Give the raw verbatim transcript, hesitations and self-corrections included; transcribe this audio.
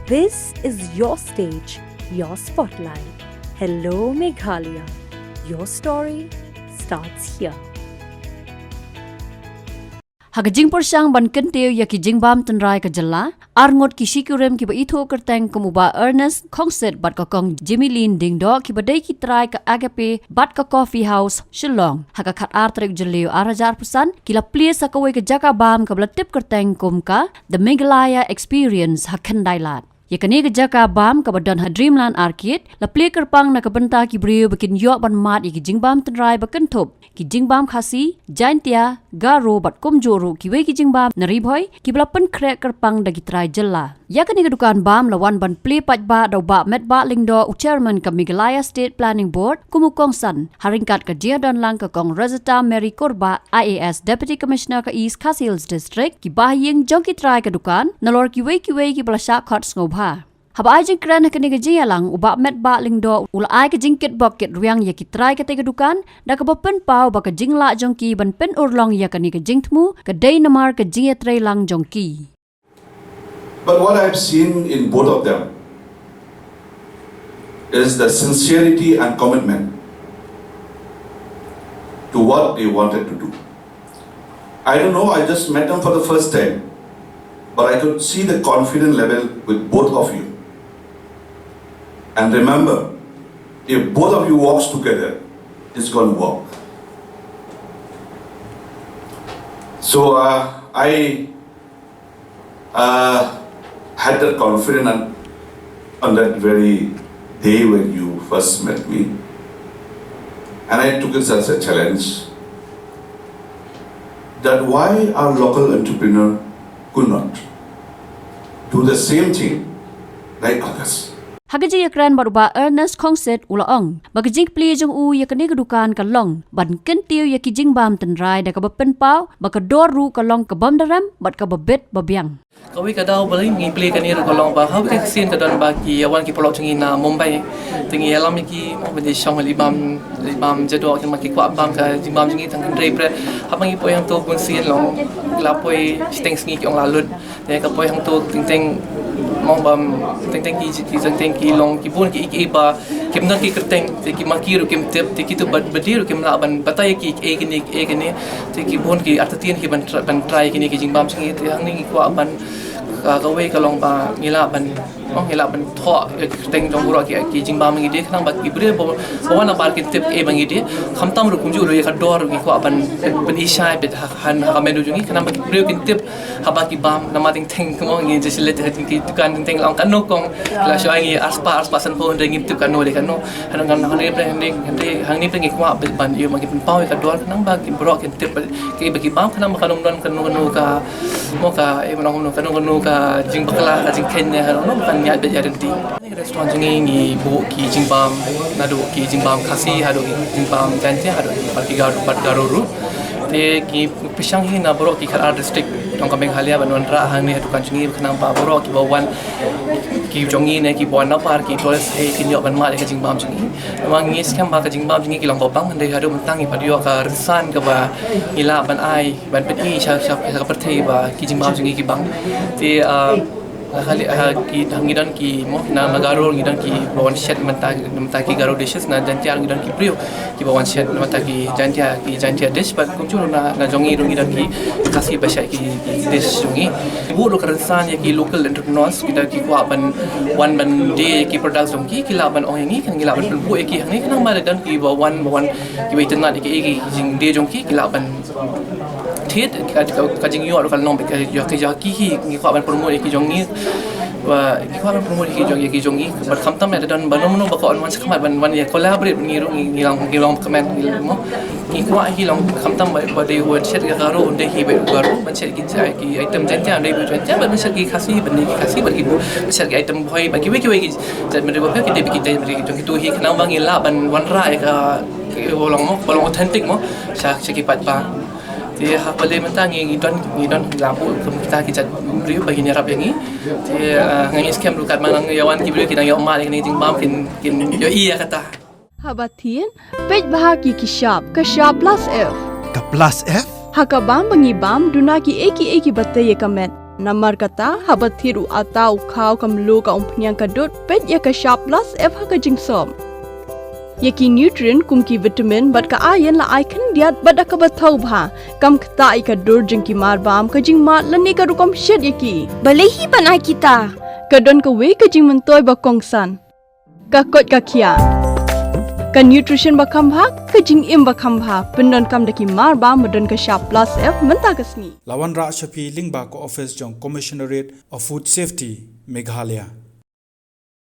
This is your stage, your spotlight. Hello Meghalaya. Your story starts here. Ha ka jingpyrshang ban kyntiew ïa ki jingbam tynrai ka jylla, arngut ki shikurim kiba ithuh kyrteng kum u Bah Ernest Khongsit bad ka Kong Jimilin Diengdoh kiba dei ki trai ka Agape bad ka Coffee House Shillong, ha ka khatar tarik Jylliew arhajar arphew san, ki la plie sa kawei ka jaka bam kaba la tip kyrteng kum ka The Meghalaya Experience ha Khyndai Lad. Ïa kane ka jaka bam kaba don ha Dreamland Arcade, la plie kyrpang na ka bynta ki briew ba kin ïoh ban mad ïa ki jingbam tynrai ba kynthup, ki jingbam Khasi, Jaintia, Garo bad kumjuh ruh kiwei ki jingbam na Ri Bhoi, kiba la pynkhreh kyrpang da ki trai jylla. Ïa kane ka dukan bam la wan ban plie paidbah da u Bah Metbah Lyngdoh, u Chairman ka Meghalaya State Planning Board, kum u kongsan, ha ryngkat ka jingïadonlang ka Kong Rosetta Mary Kurbah, I A S, Deputy Commissioner ka East Khasi Hills District, ki bahaïing jong ki trai ka dukan, nalor kiwei kiwei kiba la shah khot sngewbha. Haba ai jingkren ha kane ka jingïalang, u Bah Metbah Lyngdoh u la ai ka jingkitbok kitrwiang ïa ki trai katei ka dukan, da kaba pynpaw ba ka jinglah jong ki ban pynurlong ïa kane ka jingthmu ka dei namar ka jingïatreilang jong ki. But what I've seen in both of them is the sincerity and commitment to what they wanted to do. I don't know, I just met them for the first time, but I could see the confidence level with both of you. And remember, if both of you walks together, it's going to work. So uh, I uh, had that confidence on, on that very day when you first met me. And I took it as a challenge that why our local entrepreneur could not do the same thing like others. Ha ka jingïakren bad u Bah Ernest Khongsit u la ong ba ka jingplie jong u ïa kane ka dukan ka long ban kyntiew ïa ki jingbam tynrai da kaba pynpaw ba ka dor ruh ka long ka bym da rem bad kaba bit ba biang. Kawei ka daw ba ngi plie kane ruh ka long ba ha kawei ka sien ka don ba ki ïa wan ki paralok jong ngi na Mumbai. Te ngi ïalam ïa ki mo ba ngi shong lip bam lip bam jadoh ki ma ki kwah bam ka jingbam jong ngi tang hynrei bret. Haba ngi poi hangto bun sien long la poi shiteng sngi ki ong la lut. Te ka poi hangto teng teng mo bam teng teng ki ki teng teng ki long ki bun ki ki ba kim don ki kyrteng te ki ma ki ruh kim tip te ki tu ba ba di ruh kim lah ban batai ki e kine e kine te ki bun ki artatien ki ban try ban try kine ki jingbam jong ngi te hangne ngi kwah ban ka kawei ka long ba ngi lah ban mo ngi lah ban thoh ki kyrteng jong baroh ki ki jingbam ngi de khnang ba ki briew ba ba wan nabar ki tip e ba ngi de khamtam ruh kumjuh ruh ïa ka dor ngi kwah ban ban ishai bit ha han ha ka menu jong ngi khnang ba ki briew kin tip haba ki bam namar teng teng mo ngi je sile te ki dukan teng teng la ong kano kong la shu ai ngi arspah arspah san phew hynrei ngim tip kano de kano hangne hangne hangne hangne ngi kwah ban ïoh ma ki pynpaw ïa ka dor khnang ba ki baroh kin tip ki ba ki bam khnang ba kano don kano kano ka mo ka e mo kano kano ka jingbakla ka jingkheiñ ne kano ba kan ïa bit ïa rynti. Restaurant jong ngi ngi buh ki jingbam naduh ki jingbam Khasi haduh ki jingbam Jaintia haduh ki pat ki Garo pat Garo ruh. Te ki pyrshang hi na baroh ki khatar district jong ka Meghalaya ban wanrah hangne ha dukan jong ngi khnang ba baroh kiba wan ki jong ngi ne kiba wan nabar ki tourist hi kin ïoh ban mad ïa ka jingbam jong ngi. Namar ngi skhem ba ka jingbam jong ngi ki long ba bang hynrei haduh mynta ngi pat ïoh ka rynsan kaba ngi lah ban ai ban pyni sha sha ka pyrthei ba ki jingbam jong ngi ki bang. Te ah, Hali ha ki ngi don ki mo na na Garo ngi don ki ba wan shet mynta mynta ki Garo dishes na Jaintia ngi don ki briew ki ba wan shet mynta ki Jaintia ki Jaintia dish ba kumjuh na na jong ngi ngi don ki Khasi ba shet ki dish jong ngi. Buh ruh ka rynsan ïa ki local entrepreneurs ki da ki kwah ban wan ban die ki products jong ki ki lah ban ong ïa ngi kan ngi lah ban pynbuh ïa ki hangne kan ba don ki ba wan ba wan ki ba itynnad ïa ki jingdie jong ki ki lah ban thied ka ka jingïoh ruh ka long bad ka ïoh ka ïoh ki hi ngi kwah ban promote ïa ki jong ngi ba ngi kwah ban promote ïa ki jong ïa ki jong ngi bad khamtam ne da don ba no no ba kwah wan shakhmat ban wan ïa collaborate ngi ruh ngi long ngi long kmen ngi mo ngi kwah hi long khamtam ba ba dei wan shet ïa Garo un dei hi ba Garo ban shet ki jai ki item Jaintia un dei ba Jaintia ban shet ki Khasi ban dei ki Khasi ban ki bu ban shet ki item Bhoi ba ki wei ki wei ki jait ban dei ba ki dei ba ki dei ba ki jong ki tu hi khnang ba ngi lah ban wanrah ïa ka Ba long mo, ba long authentic mo, sha sha ki paidbah. Te ha pale mynta ngi ngi don ngi don la buh kum kita ki jait briew ba kin ïarap ïa ngi. Te nga ngi skhem ruh katba nang ïa wan ki briew ki nang ïoh mad ïa kane ka jingbam kin kin ïohi ïa kata. Haba thied, peit bha ki ki shap, ka shap plus F. Ka plus F? Ha ka bam ba ngi bam, duna ki ei ki ei ki ba tei ïa ka met. Namar kata, haba thied u atta, u khaw, ka mluh, ka umphniang, ka dud, peit ïa ka Sharp Plus F ha ka jingsop. Ïa ki nutrient kum ki vitamin bad ka iron la ai khyndiat bad da kaba thaw bha. Kam ktah ïa ka dur jong ki marbam, ka jingmad lane ka rukom shet ïa ki. Balei hi ban ai kita? Ka don kawei ka jingmyntoi ba kongsan. Ka koit ka khiah. Ka nutrition ba kham bha, ka jingim ba kham bha. Pyndonkam da ki marbam ba don ka Sharp Plus F mynta ka sngi. La wanrah sha phi lyngba ka office jong Commissionerate of Food Safety, Meghalaya.